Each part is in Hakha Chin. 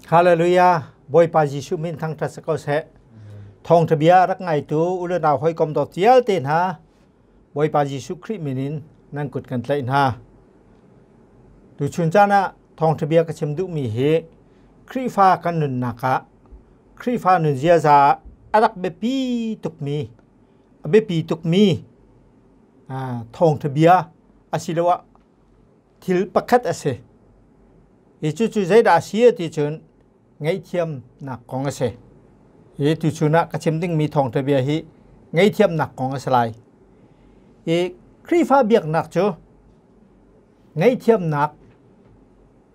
Hallelujah. Bawipa Jesuh min thangṭhat si ko seh. Thawngṭha bia rak ngaitu u le nau hawikom dawt vialte hna Bawipa Jesuh Khrih min in nan kut kan tlaih hna. Tuchun caan ah thawngṭha bia ka chim duhmi hi Khrihfa kan nunnak ah Khrihfa nun ziaza ah a rak biapi tukmi a biapi tukmi thawngṭha bia asiloah thil pakhat a si. Hi cucu zeidah a si ti cun ngaihthiamnak kong a si. Hi tuchun ah ka chim dingmi thawngṭha bia hi ngaihthiamnak kong a si lai. Hi Khrihfa biaknak cu ngaihthiamnak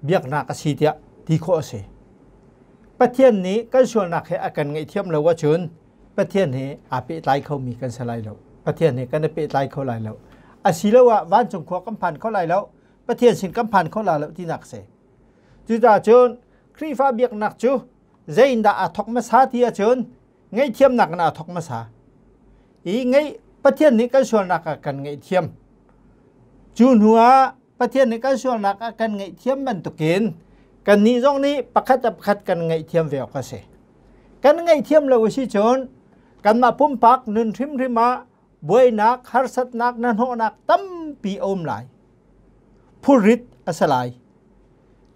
biaknak a si tiah ti khawh a si. Pathian nih kan sualnak he a kan ngaihthiam lo ahcun Pathian he aa pehtlai khomi kan si lai lo. Pathian he kan i pehtlai kho lai lo. Asiloah vancung khua kan phan kho lai lo. Pathian sin kan phan kho lai lo tinak a si. Cucaah cun Khrihfa biaknak cu zeiindah aa thawk hmasa ti ahcun ngaihthiamnak in aa thawk hmasa. I ngeih Pathian nih kan sualnak a kan ngaihthiam. Cu hnu ah Pathian nih kan sualnak a kan ngaihthiam bantukin kannih zong nih pakhat le pakhat kan ngaihthiam ve awk a si. Kan ngaihthiam lo a si cun kanmah pumpak nun hrimhrim ah buainak, harsatnak, hnahnawhnak tampi a um lai. Phurrit a si lai.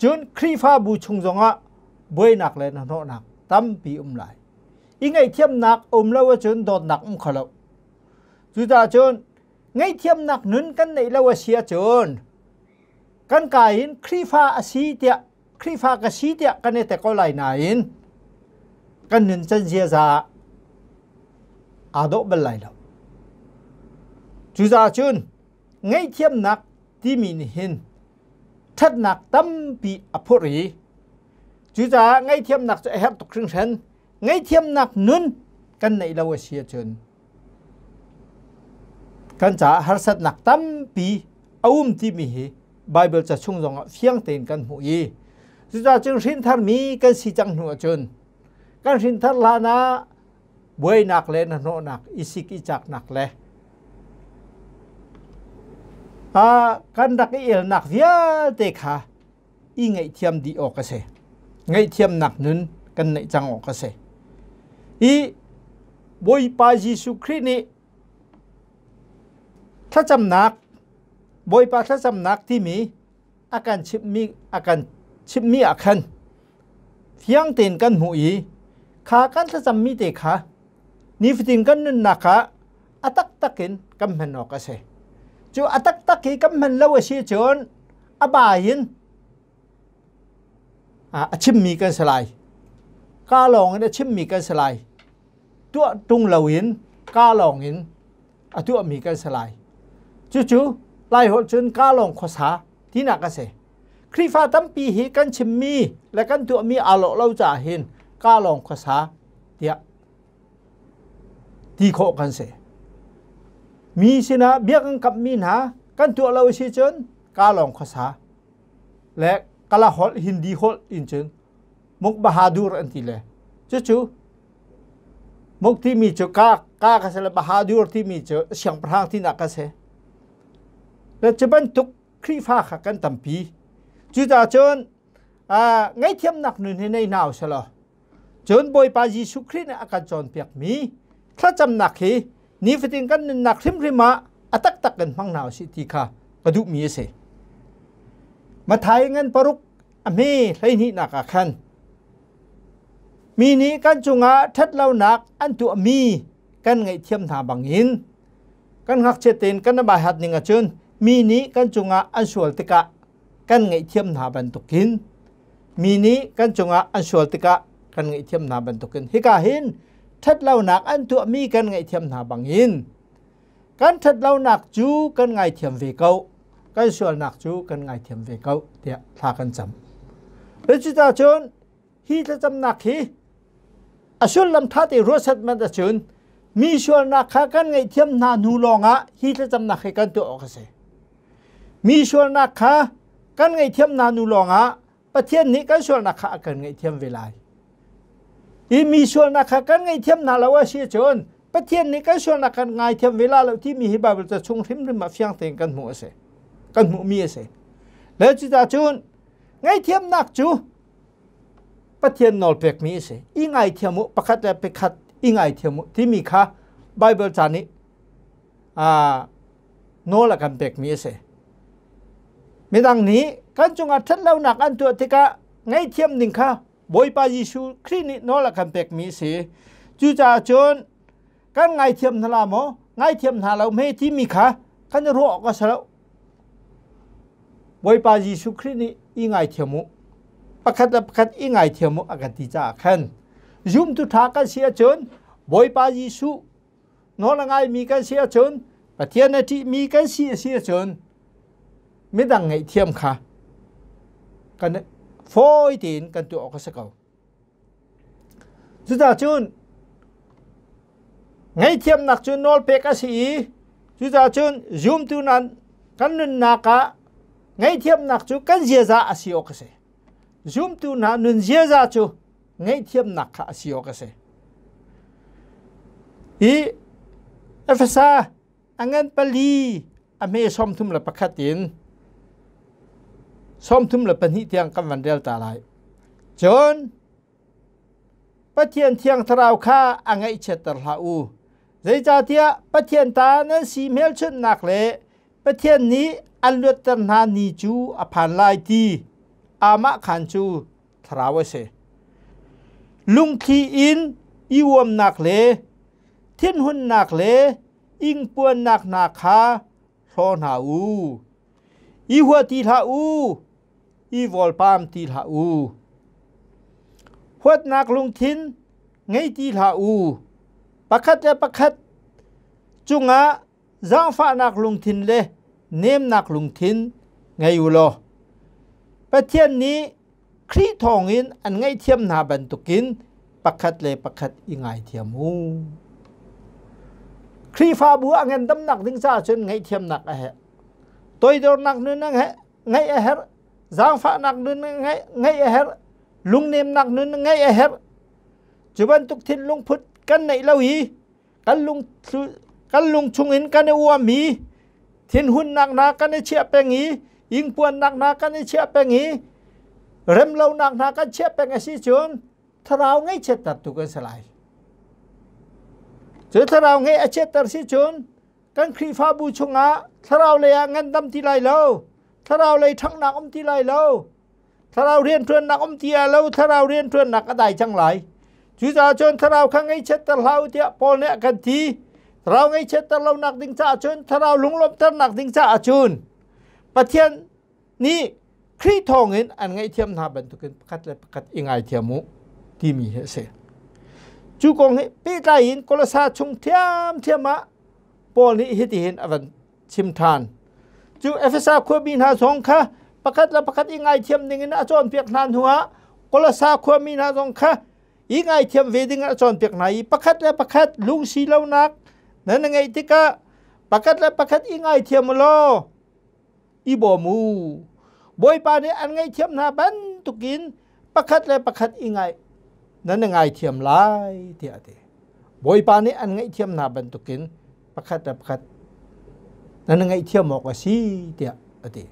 Cun Khrihfabu chung zongah buainak le hnahnawhnak tampi um lai. I ngaihthiamnak um lo ahcun dawtnak um kho lo. Cucaah cun ngaihthiamnak nun kan neih lo a si ahcun kan ka in Khrihfa a si tiah Khrihfa ka si tiah kan i te ko lai nain kan nun can ziaza aa dawh bal lai lo. Cucaah cun ngaihthiamnak timi nih hin ṭhatnak tampi a phurh i cucaah ngaihthiamnak cu a herh tuk hringhran. Ngaihthiamnak nun kan neih lo a si ahcun Kan caah harsatnak tampi a um timi hi Baibal ca chung zongah fiang tein kan hmuh i cucaah cun hrintharmi kan si cang hnu ahcun kan hrinthar hlan ah buainak le hnahnawhnak i sik i caknak le kan rak i elnak vialte kha i ngaihthiam dih awk a si. Ngaihthiamnak nun kan neih cang awk a si. I Bawipa Jesuh Khrih nih thlacamnak Bawipa thlacamnak timi a kan chimhmi a kan chimhmi ah khan fiang tein kan hmuh i kha kan thlacammi te kha nifatin kan nunnak ah a taktak in kan hman awk a si. Cu a taktak hi kan hman lo a si cun a ba in a chimmi kan si lai. Ka lawng in a chimmi kan si lai. Tuah tung loin ka lawng in a tuahmi kan si lai. Cucu Laiholh cun ka lawng khuasa tinak a si. Khrihfa tampi hi kan chimmi le kan tuahmi aa lawh lo caah hin ka lawng khuasa tiah ti khawh kan si. Mi sinah bia kan kamhmi hna kan tuah lo si cun ka lawng khuasa le kala holh Hindi holh in cun Muk Bahadur an ti le cucu Muk timi cu ka ka ka si le Bahadur timi cu siangpahrang tinak ka si. Le cu bantuk Khrihfa kha kan tampi. Cucaah cun ngaihthiamnak nun hi nei hna usih Cun Bawipa Jesuh Khrih nih a kan cawnpiakmi thlacamnak hi nifatin kan nunnak hrimhrim ah a taktak in hmang hna usih ti kha ka duhmi a si. Mathai ngan paruk a hme 12 nak ah khan mi nih kan cungah ṭhatlonak an tuahmi kan ngaihthiam hna bangin kan ngakchiat tein kan bai hat ning ahcun mi nih kan cungah an sual tikah kan ngaihthiam hna bantukin mi nih kan cungah an sual tikah kan ngaihthiam hna bantukin hika hin ṭhatlonak an tuahmi kan ngaihthiam hna bangin kan ṭhatlonak cu kan ngaithiam ve ko kan sualnak cu kan ngaithiam ve ko tiah thla kan cam. Cucaah cun hi thlacamnak hi a sullam ṭha te ruahsat man ahcun mi sualnak kha kan ngaihthiam hna hnu lawngah hi thlacamnak hi kan tuah awk a si. Mi sualnak kha kan ngaihthiam hna hnu lawngah Pathian nih kan sualnak kha a kan ngaihthiam ve lai. Hi mi sualnak kha kan ngaihthiam hna lo a si cun Pathian nih kan sualnak kan ngaithiam ve la lo timi hi Bible ca chung hrimhrim ah fiang tein kan hmuh a si. Kan hmuhmi a si. Le cucaah cun ngaihthiamnak cu. Pathian nawl pekmi a si. I ngaithiam u, pakhat le pakhat i ngaithiam u timi kha Bible ca nih nawl a kan pekmi a si. Midang nih kan cungah ṭhatlonak an tuah tikah ngaihthiam ding kha Bawipa Jesuh Khrih nih nawl a kan pekmi a si. Cucaah cun kan ngaithiam hna la maw, ngaithiam hna lo hme timi kha kan i ruah awk a si lo. Bawipa Jesuh Khrih nih i ngaithiam u, pakhat le pakhat i ngaithiam u a kan ti caah khan zumtu ṭha kan si ahcun Bawipa Jesuh nawl a ngaimi kan si ahcun Pathian a ṭihmi kan si a si ahcun midang ngaihthiam kha kan fawi tein kan tuah awk a si ko. Cucaah cun ngaihthiamnak cu nawlpek a si i cucaah cun zumtu nan kan nunnak ah ngaihthiamnak cu kan ziaza a si awk a si. Zumtu hna nun ziaza cu ngaihthiamnak kha a si awk a si. Hi Efesa a ngan pali a hme 31 in 32 tiang kan van rel ta lai. Cun Pathian Thiang Thlarau kha a ngaihchiatter hlah u. Zeicahtiah Pathian ta nan si hmelchunhnak le Pathian nih an luatter hna ni cu a phan lai ti amah khan cu thlarau a si. Lungthli in i uamnak le thinhunnak le ingpuannak hna kha hlaw hna u. I hua ti hlah u, i vawlpam ti hlah u. Huatnak lungthin ngei ti hlah u. Pakhat le pakhat cungah zaangfahnak lungthin le nemnak lungthin ngei u law Pathian nih Khrih thawngin an ngaihthiam hna bantukin pakhat le pakhat i ngaithiam u. Khrihfabu a ngandamnak ding caah cun ngaihthiamnak a herh. Toidornak nun a ngeih a herh. Zaangfahnak nun ngeih a herh. Lungnemnak nun ngeih a herh. Cu bantuk thinlung put kan neih lo i kan lung kan lung chungin kan i uam i thinhunnak hna kan i chiah peng i ingpuannak hna kan i chiah peng i remlonak hna kan chiah peng a si cun thlarau ngaihchiatter tu kan si lai. Cu thlarau ngaih a chiatter si cun kan Khrihfabu chungah thlarau lei ah ngandam ti lai lo, thlarau lei ṭhanghnak um ti lai lo, thlarau rianṭuannak um ti ah lo thlarau rianṭuannak a dai cang lai. Cucaah cun thlarau kha ngaihchiatter hlah u tiah Paul nih a kan ti. Thlarau ngaihchiatter lonak ding caah cun thlarau lunglawmhternak ding caah cun Pathian nih Khrih thawngin an ngaihthiam hna bantukin pakhat le pakhat i ngaithiam u timi hi a si. Cu kong hi pehtlai in Kolosa chung ṭhiamṭhiam ah Paul nih hitihin a van chim ṭhan. Cu Efesa khuami hna zong kha pakhat le pakhat i ngaithiam dingin a cawnpiak hna hnuah Kolosa khuami hna zong kha i ngaithiam ve ding a cawnpiak hna i pakhat le pakhat lungsi lonak nan ngeih tikah pakhat le pakhat i ngaithiam u law i bawm u. Bawipa nih an ngaihthiam hna bantukin pakhat le pakhat i ngai nan i ngaithiam lai tiah a ti. Bawipa nih an ngaihthiam hna bantukin pakhat le pakhat nan i ngaihthiam awk a si tiah a ti.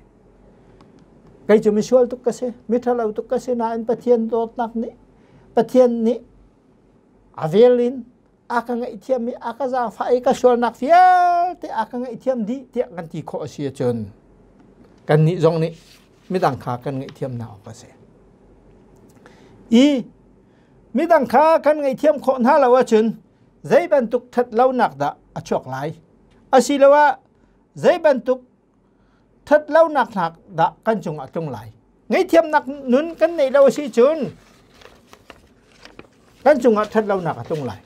Kei cu misual tuk ka si, miṭhalo tuk ka si nain Pathian dawtnak nih Pathian nih a vel in a ka ngaihthiam i a ka zaangfah i ka sualnak vialte a ka ngaihthiam dih tiah kan ti khawh a si ahcun kannih zong nih midang kha kan ngaihthiam hna awk a si. I midang kha kan ngaihthiam khawh hna lo ahcun zei bantuk ṭhat lonak dah a chuak lai? Asiloah zei bantuk ṭhat lonak hna dah kan cungah tlung lai? Ngaihthiamnak nun kan neih lo a si cun kan cungah ṭhat lonak a tlung lai.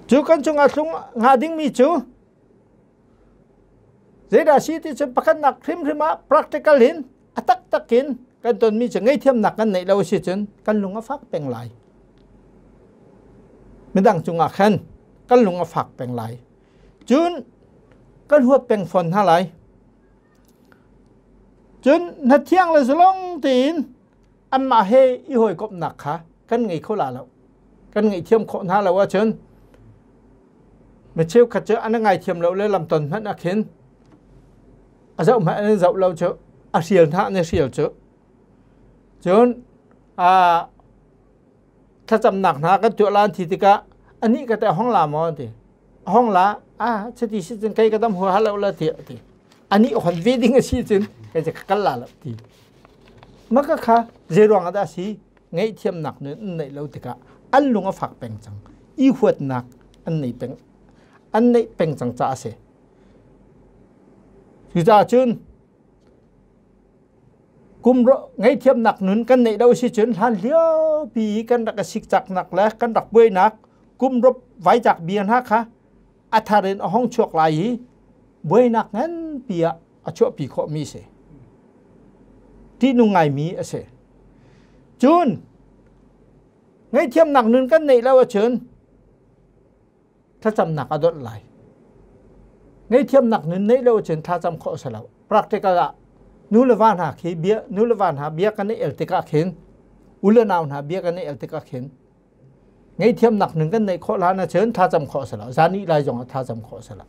Cu kan cungah tlung hnga dingmi cu zeidah si ti cun pakhatnak hrimhrim ah practical in a taktak in kan tonmi cu ngaihthiamnak kan neih lo a si cun kan lung a fak peng lai. Midang cungah khan kan lung a fak peng lai. Cun kan huat peng fawn hna lai. Cun na thiang le zalong tein anmah he i hawikomhnak kha kan ngei kho la lo. Kan ngaihthiam khawh hna lo ahcun mi cheukhat cu an ngaithiam lo le lamton hmanh ah khin a zoh hmanh an zoh lo cu a hrial hna an i hrial cu. Cun thlacamnak hna kan tuah lan thi tikah anih ka te hong la maw ti hong la a chiti si cun kei ka dam hua halo la ti ti ani hon ve ding a si cun kei ka kal la lo ti maka kha zei ruang ah dah si ngaihthiamnak nun an neih lo tikah an lung a fak peng cang i huatnak an nei peng an neih peng cang caah a si cucaah cun kum ngaihthiamnak nun kan neih lo si cun hlan lio pi kan rak sikcaknak le kan rak buainak kum rop vaicak bia hna kha a thar in a hong chuak lai i buainak nganpi ah a chuahpi khawhmi si. Ṭihnung ngaimi a si. Cun ngaihthiamnak nun kan neih lo ahcun thlacamnak a donh lai. Ngaihthiamnak nun neih lo ahcun thlacam khawh a si lo. Practical ah nu le va hna khi bia nu le va hna bia kan i el tikah khin u le nau hna bia kan i el tikah khin Ngaihthiamnak nun kan neih khawh hlan ahcun thlacam khawh a si lo. Zan ih lai zong ah thlacam khawh a si lo.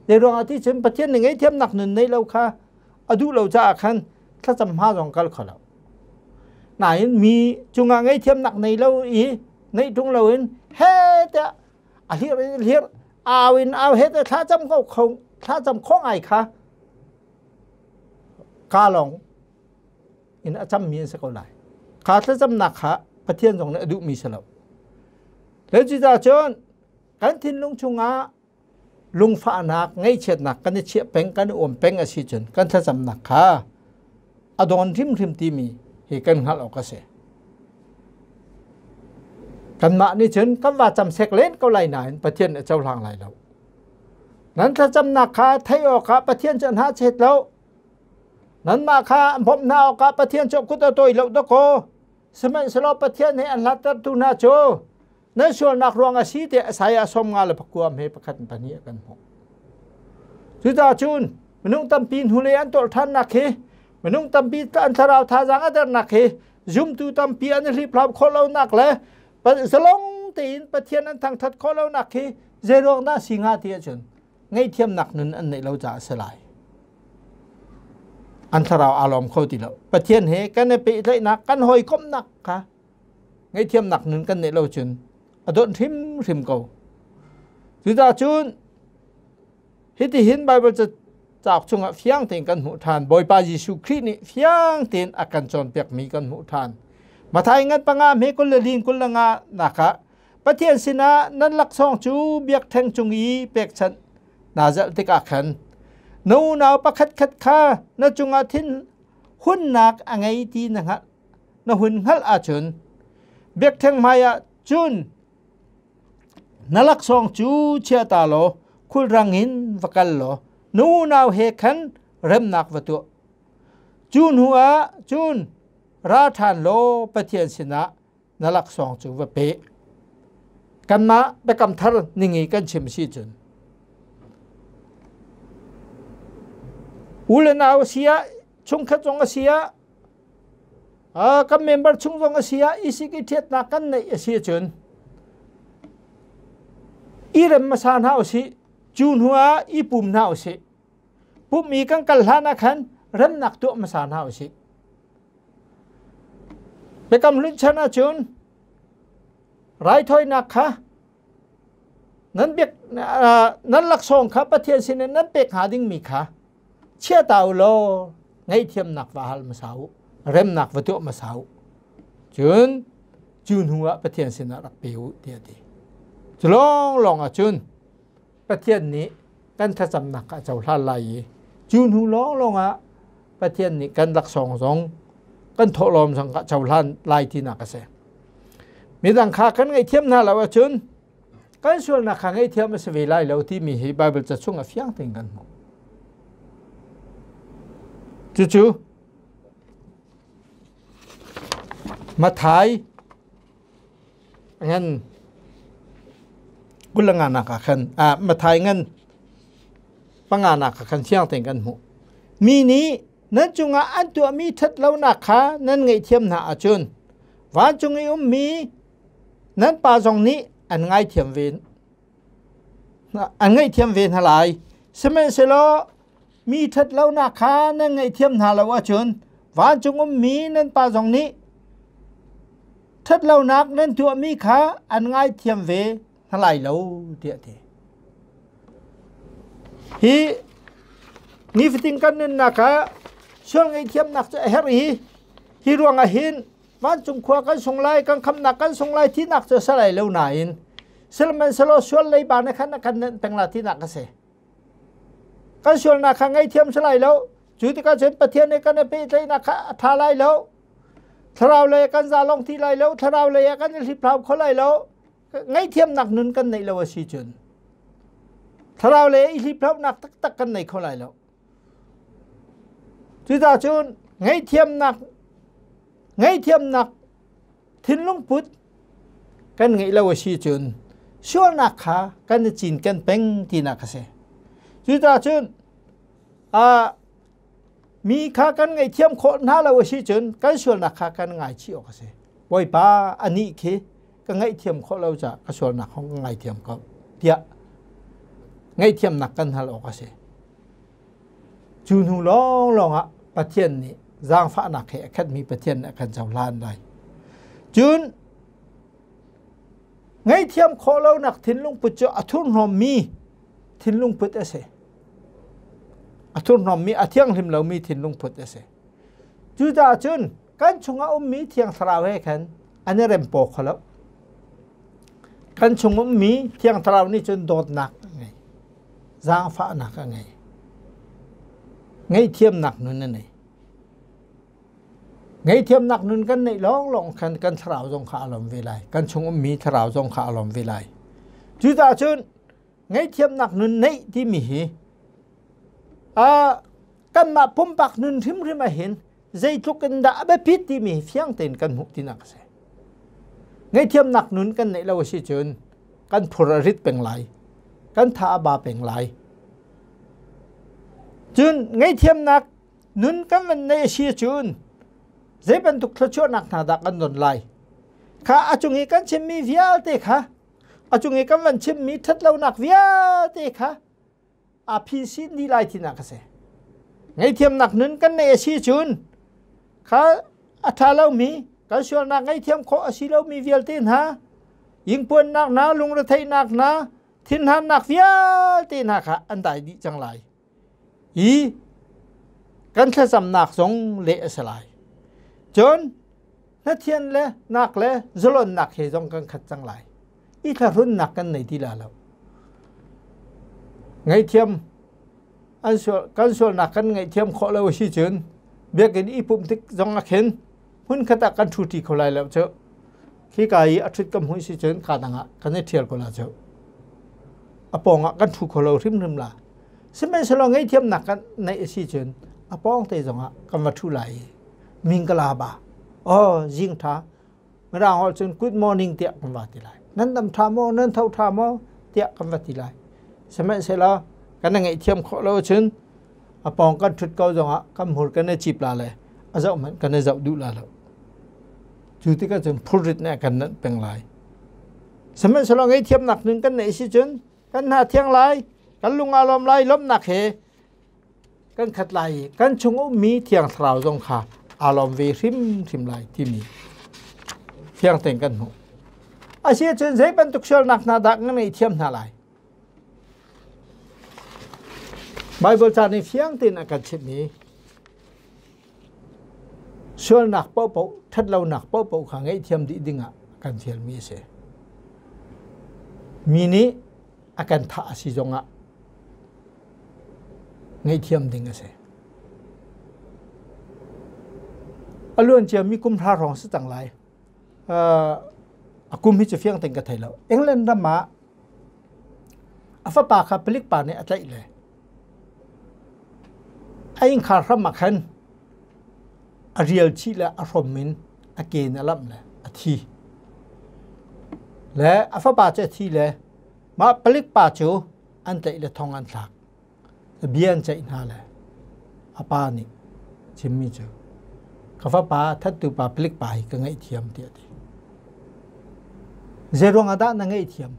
Zei ruangah ti cun Pathian nih ngaihthiamnak nun neih lo kha a duh lo caah khan thlacam hma zong kal kho lo. Nain mi cungah ngaihthiamnak nei lo i neih ṭung loin he tiah a hlirh in hlirh au in au he tiah thlacam ko kho thlacam khawh ngai kha ka lawng in a cammi an si ko lai. Kha thlacamnak kha Pathian zong nih a duhmi si lo. Le cucaah cun kan thinlung chungah lungfahnak, ngaihchiatnak kan i chiah peng, kan i uam peng a si cun kan thlacamnak kha a dawn hrimhrim timi hi kan hngalh awk a si. Kanmah nih cun kan va cam sek len ko lai nain Pathian a cohlang lai lo. Nan thlacamnak kha theih awkah Pathian cu an hna chet lo. Nanmah kha an bawmh hna awkah Pathian cu kut a tawi lo dakaw. Sihmanhsehlaw Pathian he an hlattertu hna cu nan sualnak ruang a si tiah Isaiah 54 he pakhat pahnih a kan hmuh. Cucaah cun minung tampi hnulei an tawlh ṭhannak hi minung tampi an thlarau thazaang a dernak hi zumtu tampi an i hliphlau khawh lonak le zalong tein Pathian an thangṭhat khawh lonak hi zeiruang dah si hnga ti ahcun ngaihthiamnak nun an neih lo caah a si lai. An thlarau aa lawm kho ti lo. Pathian he kan i pehtlaihnak, kan hawikomhnak kha ngaihthiamnak nun kan neih lo cun a donh hrimhrim ko. Cucaah cun hitihin Bible cauk chungah fiang tein kan hmuh ṭhan. Bawipa Jesuh Khrih nih fiang tein a kan cawnpiakmi kan hmuh ṭhan. Mathai ngan panga hme kul le lin kul le nga nak ah Pathian sinah nan laksawng cu biakṭheng cung i pekchanh naa zalh tikah khan na unau pakhatkhat kha na cungah thin hunnak a ngei ti na hngalh na hun hngalh ahcun biakṭheng hmaiah cun na laksawng cu chia ta law khulrang in va kal law na unau he khan remnak va tuah. Cu hnuah cun ra ṭhan law Pathian sinah na laksawng cu va pe. Kanmah biakam thar ning i kan chim si cun u le nau a si ah chungkhat zong a si ah kan member chung zong a si ah isik i ṭhiatnak kan neih a si cun i rem hmasa hna usih cu hnu ah i pum hna usih pumh i kan kal hlan ah khan remnak tuah hmasa hna usih Biakam Hlun chan ahcun raithawinak kha nan biak nan laksawng kha Pathian sinin nan pek hnga dingmi kha chia ta u law ngaihthiamnak va hal hmasa u remnak va tuah hmasa u cun cu hnu ah Pathian sinah rak pe u tiah a ti cu lawnglawng ahcun Pathian nih kan thlacamnak a cohlan lai i cu hnu lawnglawng ah Pathian nih kan laksawng zong kan thawhlawm zong ka cohlan lai tinak a si. Midang kha kan ngaihthiam hna lo ahcun kan sualnak kha ngaihthiam a si ve lai lo timi hi Bible ca chung a fiang tein kan hmuh. Cucu Mathai ngan kulanga nak ah khan Mathai ngan panga nak ah khan fiang tein kan hmuh. Mi nih nan cungah an tuahmi ṭhatlonak kha nan ngaihthiam hna ahcun vancung i ummi nan pa zong nih an ngaithiam ve an ngaihthiam ve hna lai. Sihmanhsehlaw mi ṭhatlonak kha nan ngaihthiam hna lo ahcun Vancung ummi nan Pa zong nih ṭhatlonak nan tuahmi kha an ngaithiam ve hna lai lo tiah a ti. Hi nifatin kan nunnak ah sual ngaihthiamnak cu a herh i hi ruangah hin vancung khua kan sung lai, kan khamnak kan sung lai tinak cu a si lai lo nain sihmanhsehlaw sual leiba nih khan a kan nenh peng la tinak a si. Kan sualnak kha ngaihthiam si lai lo. Cu tikah cun Pathian nih kan i pehtlaihnak kha a ṭha lai lo. Thlarau lei ah kan zalong ti lai lo. Thlarau lei ah kan i hliphlau kho lai lo. Ngaihthiamnak nun kan neih lo a si cun thlarau lei i hliphlaunak taktak kan nei kho lai lo. Cucaah cun ngaihthiamnak thinlung put kan ngeih lo a si cun sualnak kha kan i cinken peng tinak a si. Cucaah cun mi kha kan ngaihthiam khawh hna lo a si cun kan sualnak kha kan ngaichih awk a si. Bawipa anih khi ka ngaihthiam khawh lo caah ka sualnak hong ka ngaithiam ko tiah ngaihthiamnak kan hal awk a si. Cu hnu lawnglawng ah Pathian nih zaangfahnak he a khatmi Pathian nih a kan cohlan lai. Cun ngaihthiam khawh lonak thinlung put cu a thurhnawmmi thinlung put a si. A thurhnawmmi, a thianghlim lomi thinlung put a si. Cucaah cun kan chungah ummi Thiang Thlarau he khan an i rem paw kho lo. Kan chung ummi Thiang Thlarau nih cun dawtnak a ngei, zaangfahnak a ngei, ngaihthiamnak nun a nei. Ngaihthiamnak nun kan neih lawnglawng khan kan thlarau zong kha a lawm ve lai. Kan chung ummi thlarau zong kha a lawm ve lai. Cucaah cun ngaihthiamnak nun neih timi hi kanmah pumpak nun hrimhrim ah hin zeitluk in dah a biapit timi fiang tein kan hmuh tinak a si. Ngaihthiamnak nun kan neih lo a si cun kan phur a rit peng lai. Kan tha a ba peng lai. Cun ngaihthiamnak nun kan van neih a si cun zei bantuk thluachuahnak hna dah kan don lai. Kha a cung i kan chimmi vialte kha a cung i kan van chimmi ṭhatlonak vialte kha a phi sin dih lai tinak a si. Ngaihthiamnak nun kan neih a si cun kha a ṭha lomi kan sualnak ngaihthiam khawh a si lomi vialte hna ingpuannak hna lungretheihnak hna thinhannak vialte hna kha an dai dih cang lai i kan thlacamnak zong leh a si lai. Cun hnathian le nak le zalonnak he zong kan khat cang lai. I thlahrunnak kan nei ti la lo. Ngaihthiam an sual kan sualnak kan ngaihthiam khawh lo si cun biakinn i pumh tik zong ah khin hmunkhat ah kan ṭhu ṭi kho lai lo cu. Khika i a ṭhut kam hui si cun ka dang ah kan i ṭhial ko la cu. A pawng ah kan ṭhu kho lo hrimhrim la. Sihmanhsehlaw ngaihthiamnak kan neih a si cun a pawng te zong ah kan va ṭhu lai i mingkala ba oh zing ṭha Mirang holh cun good morning tiah kan va ti lai. Nan dam ṭha maw? Nan tho ṭha maw? tiah kan va ti lai. Sihmanhsehlaw kan ngaihthiam khawh lo cun a pawng kan ṭhut ko zongah kan hmur kan i cip la le a zoh hmanh kan i zoh duh la lo. Cu tikah cun phurrit nih a kan nanh peng lai. Sihmanhsehlaw ngaihthiamnak nun kan neih si cun kan hna thiang lai, kan lung aa lawm lai, lawmhnak he kan khat lai i kan chung ummi Thiang Thlarau zong kha aa lawm ve hrimhrim lai timi fiang tein kan hmuh. Asiahcun zei bantuk sualnak hna dah kan ngaihthiam hna lai? Baibal ca nih fiang tein a kan chimh i sualnak paohpaoh, ṭhatlonak paohpaoh kha ngaihthiam dih dingah kan fialmi a si. Mi nih a kan thah a si zongah ngaihthiam ding a si. A luan ciami kum hra hrawng si cang lai. A kum hi cu fiang tein ka thei lo. England ram ah a fapa kha palik pa nih a tlaih le a innkhar hram ah khan a rial chih le a hrom in a ke in a lamh le a thi. Le a fapa cu a thi le mah palik pa cu an tlaih le thong an thlak. Bia an ceih hna le a pa nih chimmi cu ka fapa thattu pa palik pa hi ka ngaihthiam tiah a ti. Zeiruang ah dah na ngaihthiam?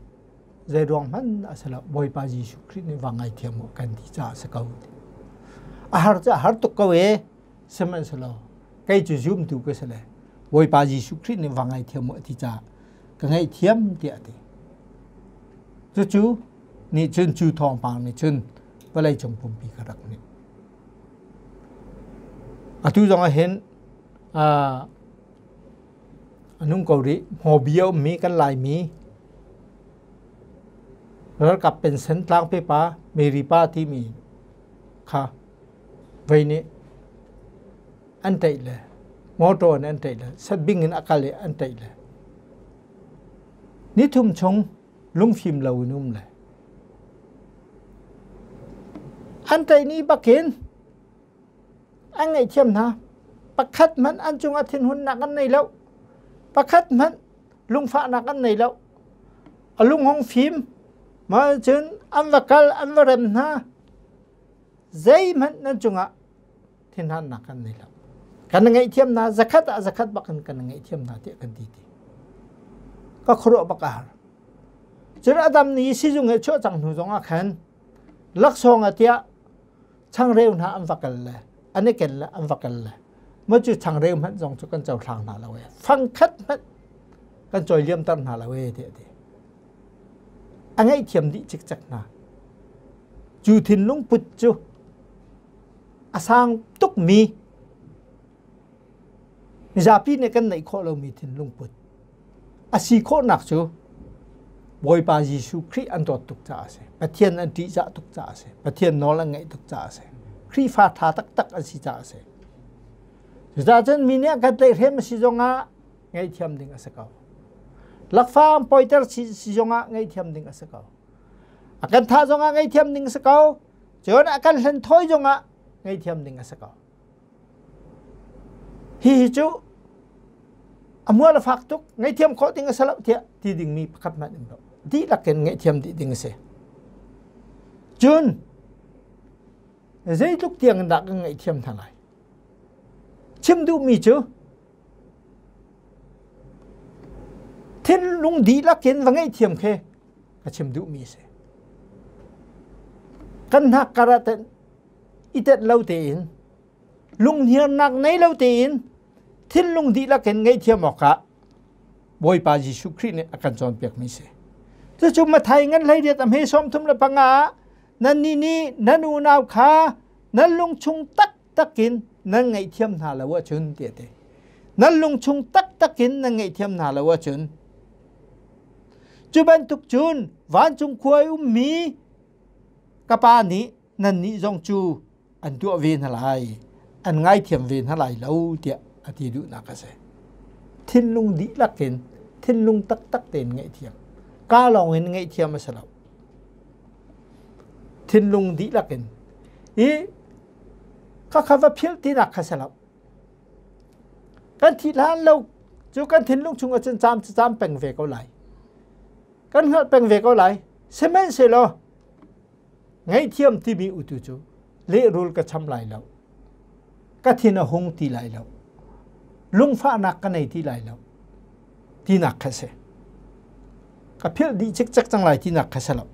Zeiruang hmanh a si lo. Bawipa Jesuh Khrih nih va ngaithiam u kan ti caah a si ko. A har cu a har tuk ko e. Sihmanhsehlaw Kei cu zumtu ka si le Bawipa Jesuh Khrih nih va ngaithiam u a ti caah ka ngaihthiam tiah a ti. Cucu nih cun cu thawngpang nih cun vawleicung pumpi ka rak nih. Atu zong ah hin a nung ko rih. Hmawbi a ummi kan Laimi ralkap pension tlangpe pa Mary pa timi kha vei nih an ṭaih le motor in an ṭaih le satbing in a kal i an ṭaih le nithum chung lungfim lo in um le an ṭaih ni bakin an ngaihthiam hna. Pakhat hmanh an cungah thinhunnak an nei lo. Pakhat hmanh lungfahnak an nei lo. A lung hong fim. Mah cun an va kal an va rem hna. Zeihmanh nan cungah thinhannak kan nei lo. Kan ngaihthiam hna zakhat ah zakhat bak in kan ngaihthiam hna tiah kan ti ti. Ka khuaruah bak a har. Cun Adam nih sizung he chuah cang hnu zong ah khan laksawng ah tiah changreu hna an va kal le an i ken le an va kal le ma cu changreu hmanh zong cu kan cohlang hna lo e fangkhat hmanh kan cawi liamter hna lo e tiah ti a ngaihthiam dih cikcek hna. Cu thinlung put cu a sang tukmi mizapi nih kan neih khawh lomi thinlung put a si khawhnak cu Bawipa Jesuh Khrih an dawt tuk caah a si. Pathian an ṭihzah tuk caah a si. Pathian nawl an ngaih tuk caah a si. Khrihfa ṭha taktak an si caah a si. Cucaah cun mi nih kan tlaihhrem a si zongah ngaihthiam ding a si ko. Lakfa poiter si zongah ngaihthiam ding a si ko. A kan thah zongah ngaihthiam ding a si ko. Cun a kan hlen thawi zongah ngaihthiam ding a si ko. Hihi cu a mual a fak tuk, ngaihthiam khawh ding a si lo tiah ti dingmi pakhat hmanh um lo. Dihlak in ngaihthiam dih ding a si. Cun zeitluk tiang in dah kan ngaihthiam hna lai? Chim duhmi cu thinlung dihlak in va ngaihthiam khi ka chim duhmi a si. Kan hnak kar ah i tenh lo tein lunghniarnak nei lo tein thinlung dihlak in ngaihthiam awkah Bawipa Jesuh Khrih nih a kan cawnpiakmi si. Cucu Mathai ngan 18 a hme 35 ah nannih nih nan unau kha nan lungchung taktak in nan ngaihthiam hna lo ahcun tiah ti. Nan lungchung taktak in nan ngaihthiam hna lo ahcun cu bantuk cun vancung khua i ummi ka pa nih nannih zong cu an tuah ve hna lai, an ngaithiam ve hna lai lo tiah a ti duhnak a si. Thinlung dihlak in, thinlung taktak tein ngaihthiam. Ka lawng in ngaihthiam a si lo. Thinlung dihlak in. I khakha va philh tinak kha si lo. Kan thih hlan lo cu kan thinlung chung ahcun caam cu caam peng ve ko lai. Kan hngalh peng ve ko lai. Sihmanhsehlaw Ngaihthiam timi utu cu lehrul ka cham lai lo. Ka thin a hung ti lai lo. Lungfahnak ka nei ti lai lo. Tinak kha si. Ka philh dih cikcek cang lai tinak kha si lo.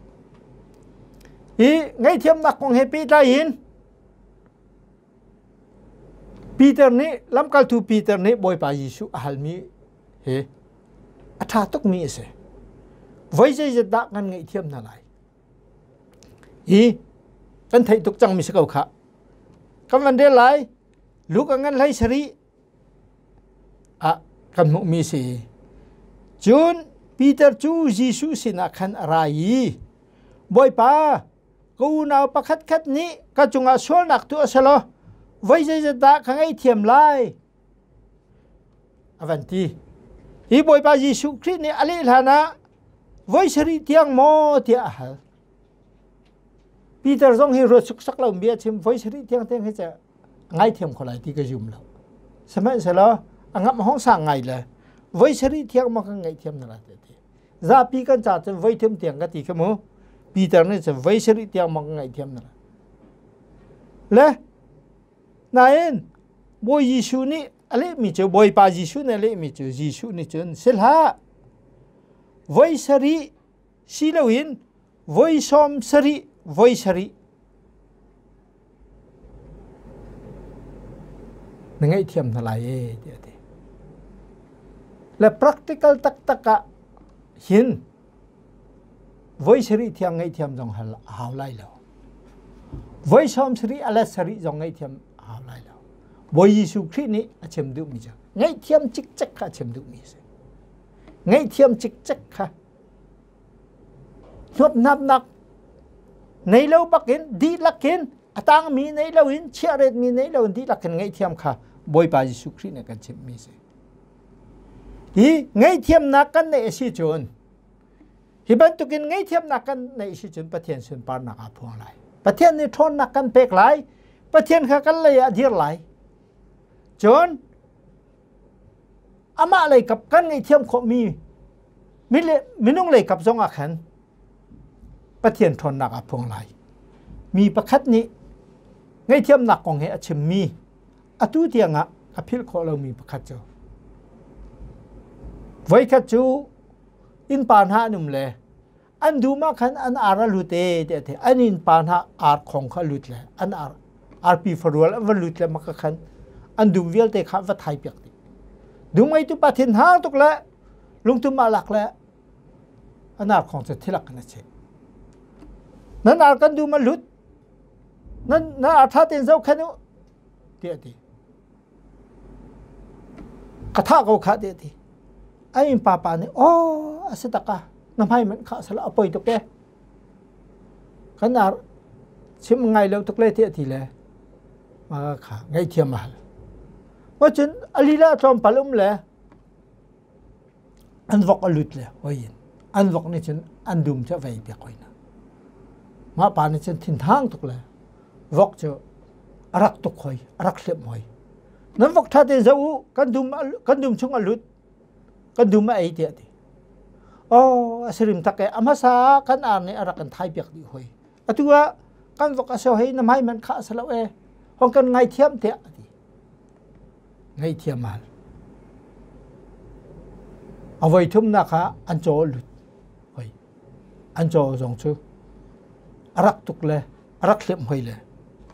Hi ngaihthiamnak kong he pehtlai in Peter nih lamkaltu Peter nih Bawipa Jesuh a halmi hi a ṭha tukmi a si. Voi zeizat dah kan ngaihthiam hna lai? Hi kan theih tuk cangmi si ko khah. Kan van rel lai. Luke a ngan hlei sarih ah kan hmuhmi si. Cun Peter cu Jesuh sinah khan a ra i, Bawipa, ka unau pakhatkhat nih ka cungah sualnak tuah selaw voi zeizat dah ka ngaihthiam lai? A van ti. Hi Bawipa Jesuh Khrih nih a leh hlan ah voi sarih tiang maw tiah a hal. Peter zong hi ruat suksak lo bia chim voi sarih tiang tiang hi ca ngaithiam kho lai ti ka zum lo. Sihmanhsehlaw a ngamh hong sang ngai le voi sarih tiang maw kan ngaihthiam na la ti. Zapi kan ca cun voi thum tiang ka ti kha mu. Peter nih cun voi sarih tiang maw kan ngaihthiam na la. Le Nain Bawi Jesuh nih a lehmi cu Bawipa Jesuh nih a lehmi cu Jesuh nih cun si hlah voi sarih si loin voi sawm sarih voi sarih. Na ngaihthiam hna lai e tiah a ti. Le practical taktak ah hin voi sarih thiang ngaihthiam zong hal a hau lai lo. Voi sawm sarih a let sarih zong ngaihthiam a hau lai lo. Bawi Jesuh Khrih nih a chim duhmi cu ngaihthiam cikcek kha a chim duhmi a si. Ngaihthiam cikcek kha Hnawthnapnak nei lo bakin dihlak in a tangmi nei loin chiahretmi nei loin dihlak in ngaihthiam kha Bawipa Jesuh Khrih nih kan chimhmi a si. Hi ngaihthiamnak kan neih a si cun hi bantukin ngaihthiamnak kan neih si cun Pathian sunparnak aa phuang lai. Pathian nih ṭhawnnak kan pek lai. Pathian kha kan lei ah a dir lai. Cun amah lei kap kan ngaihthiam khawhmi minung lei kap zong ah khan Pathian ṭhawnnak aa phuang lai. Mi pakhat nih ngaihthiamnak kong he a chimmi atu tiangah a philh khawh lomi pakhat cu voikhat cu innpa hna an um le an dum ah khan an ar a lut e tiah ti an innpa hna ar khong kha lut le an ar arpi farual an va lut le maka khan an dum vialte kha va thai piak dih dum ngeitu pa thin hang tuk le lungtum ah lak le an ar khong cu thilak kan a cheh nan ar kan dum a lut nan na ar tha ten zo khan u tiah ti Ka thah ko khah tiah a ti. A innpa pa nih aw a si tak ah na hmai manh khah sala a poi tuk e. Kan ar chim ngai lo tuk le tiah a ti le mah kha ngaihthiam a hal. Wa cun a lila tlawmpal um le an vok a lut le hoi in an vok nih cun an dum cu a vei piak hoi na. Mah pa nih cun thinhang tuk le vok cu a rak tuk hoi a rak hliamh hoi nan vok ṭha tein zoh u kan dum kan dum chung a lut kan dum a ei tiah ti oh a sirim tak e a hmasa ah kan ar nih a rak kan thai piak dih hoi atu ah kan vok a so hei na hmai man kha salo e hong kan ngai thiam tiah a ti ngaihthiam hal a voi thumnak ah an caw lut hoi an caw zong cu a rak tuk le a rak hliamh hoi le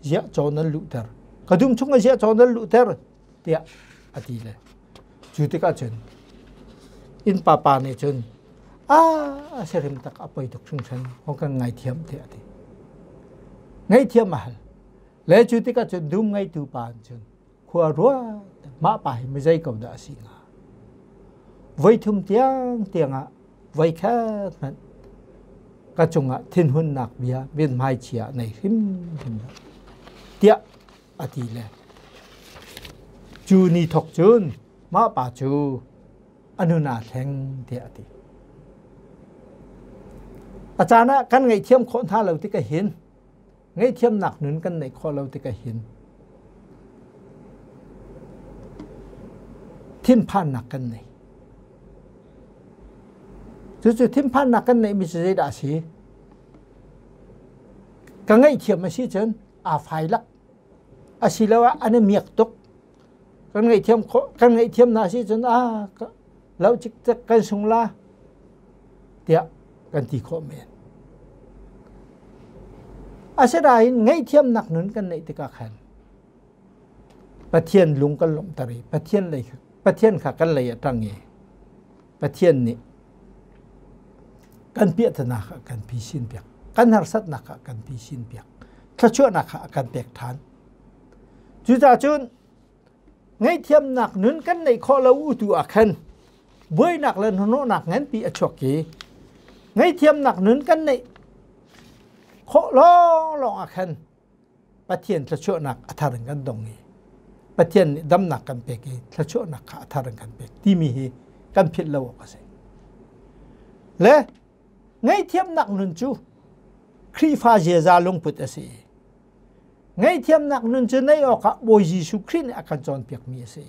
ziah caw nan luhter ka dum chung ah ziah caw nan luhter tiah a ti le cu tikah cun innpa pa nih cun a a sirim tak a poi tuk hringhran hong kan ngaithiam tiah a ti ngaihthiam a hal le cu tikah cun dum ngeitu pa cun khua ruat mah pa hi mizei ko dah a si hnga voi thum tiang tiangah voi khat hmanh ka cungah thinhunnak bia mithmai chia nei hrimhrim lo tiah a ti le cu ni thok cun mah pa cu a nun aa thleng tiah a ti a caan ah kan ngaihthiam khawh hna lo tikah hin Ngaihthiamnak nun kan neih khawh lo tikah hin thinphannak kan nei. Cucu thinphannak kan neihmi cu zeidah a si? Ka ngaihthiam a si cun aa fai lak. Asiloah an i miak tuk. Kan ngaihthiam khawh kan ngaihthiam hna si cun a lo cikcek kan sung la tiah kan ti khawh men. Asinain ngaihthiamnak nun kan neih tikah khan Pathian lung kan lawmhter i Pathian lei Pathian kha kan lei a ṭang i Pathian nih kan piahtana kha kan phisin piak kan harsatnak kha kan phisin piak thluachuahnak kha a kan pek ṭhan. Cucaah cun ngaihthiamnak nun kan neih khawh lo u tu ah khan buainak le hnahnawhnak nganpi a chuak i ngaihthiamnak nun kan neih khawh lawnglawng ah khan Pathian thluachuahnak a thar in kan dong i Pathian nih damnak kan pek i thluachuahnak kha a thar in kan pek timi hi kan philh lo awk a si. Le ngaihthiamnak nun cu Khrihfa ziaza lungput a si i Ngaihthiamnak nun cu neih awkah Bawi Jesuh Khrih nih a kan cawnpiakmi a si.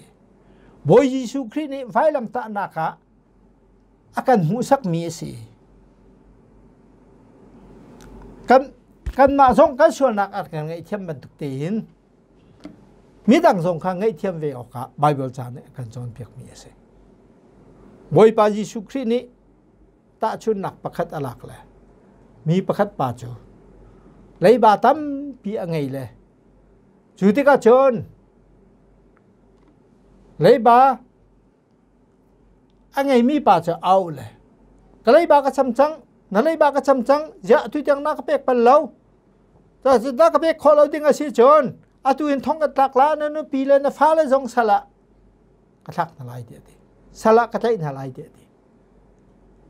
Bawi Jesuh Khrih nih vailamtahnak ah a kan hmuhsakmi a si. Kan kanmah zong kan sualnak a kan ngaihthiam bantuk tein midang zong kha ngaihthiam ve awkah Baibal ca nih a kan cawnpiakmi a si. Bawipa Jesuh Khrih nih tahchunhnak pakhat a lak le mi pakhat pa cu leiba tampi a ngei le cu tikah cun Leiba a ngeimi pa cu au le ka leiba ka cham cang, na leiba ka cham cang, ziah atu tiang na ka pek bal lo. Na ka pek khawh lo ding a si cun atu in thong ka tlak la, na nupi le na fale zong sal ah ka thlak hna lai tiah a ti. Sal ah ka tlaih hna lai tiah a ti.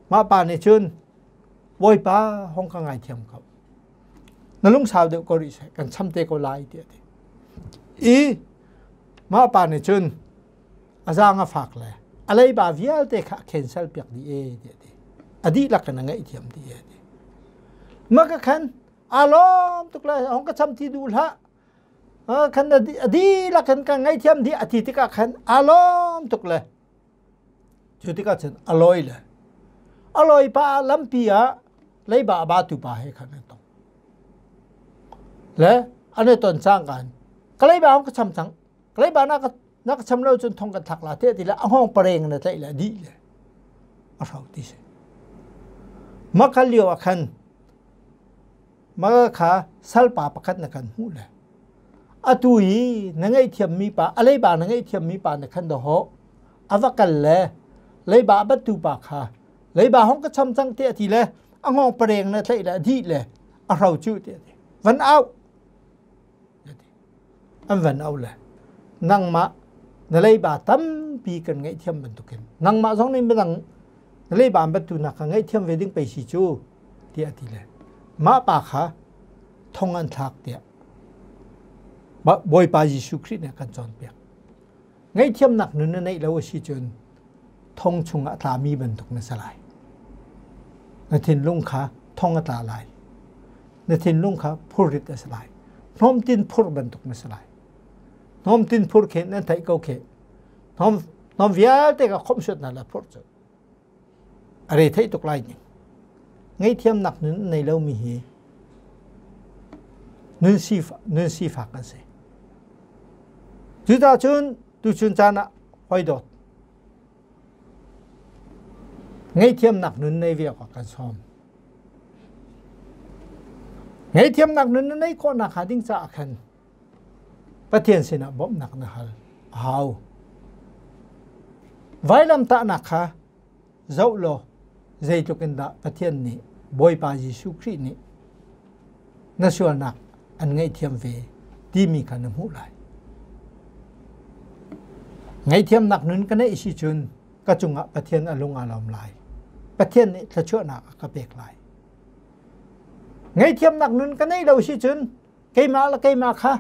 Mah pa nih cun Bawipa hong ka ngaithiam ko. Na lungsau deuh ko rih seh, kan cham te ko lai tiah a ti. I mah pa nih cun a zaang a fak le a leiba vialte kha a cancel piak dih e tiah a ti. A dihlak in a ngaihthiam dih e a ti. Mah ka khan aa lawm tuk le hong ka cham ti duh hlah. Khan a dihlak in ka ngaihthiam dih a ti tikah khan aa lawm tuk le Cu tikah cun a lawi le a lawi pah ah lampi ah leiba a batu pa he khan an tong. Le an i ton cangka in ka leiba ka cham cang. Ka leiba na ka na ka cham lo cun thong kan thlak la te ti le a hngawng pareng na tlaih le dih le a hro ti si. Makal lio ah khan Mah kha salpa pakhat na kan hmuh le atu i na ngaihthiammi pa a leiba na ngaihthiammi pa na khan dahawh a va kal le leiba a battu pa kha leiba hong ka cham cang te a ti le a ngong pareng na tlaih le a dih le a hro cu te a ti van au An van auh le nangmah na leiba tampi kan ngaihthiam bantukin nangmah zong nih midang na leiba an battu nak kha ngaihthiam ve ding pei si cu tiah a ti le mah pa kha thong an thlak tiah Bawipa Jesuh Khrih nih a kan cawnpiak. Ngaihthiamnak nun na neih lo a si cun thong chungah a tlami bantuk na si lai. Na thinlung kha thong a tla lai. Na thinlung kha phurrit a si lai. Hnawmtin phur bantuk na si lai. Hnawmtin phur khe nan theih ko khe. Hnawm, hnawm vialte ka khomhsuat hna la phur cu. A re theih tuk lai ning. Ngaihthiamnak nun nei lomi hi nun sifak, nun sifak an si. Cucaah cun tuchun caan ah hoi dawt ngaihthiamnak nun nei ve awkah kan sawm. Ngaihthiamnak nun na neih khawhnak hnga ding caah khan Pathian sinah bawmhnak na hal a hau. Vailamtahnak kha zoh law zeitluk in dah Pathian nih Bawipa Jesuh Khrih nih na sualnak an ngaihthiam ve timi kha na hmuh lai. Ngaihthiamnak nun ka neih si cun ka cungah Pathian a lung aa lawm lai. Pathian nih thluachuahnak a ka pek lai. Ngaihthiamnak nun ka neih lo si cun keimah le keimah kha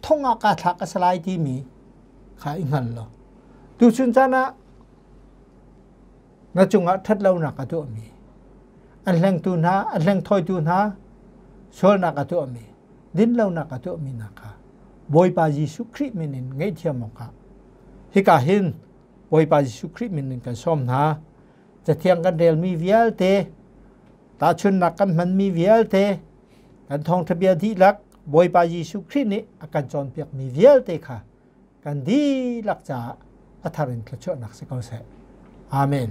thong ah kaa thlak a si lai timi kha i hngal law tuchun caan ah na cungah ṭhatlonak a tuahmi an hlengtu hna an hlengthawitu hna sualnak a tuahmi dinlonak a tuahmi hna kha Bawipa Jesuh Khrih min in ngaihthiam awkah hika hin Bawipa Jesuh Khrih min in kan sawm hna cathiang kan relmi vialte tahchunnak kan hmanmi vialte Kan thawngṭha bia dihlak Bawipa Jesuh Khrih nih a kan cawnpiakmi vialte kha kan dihlak caah a thar in thluachuahnak si ko seh. Amen.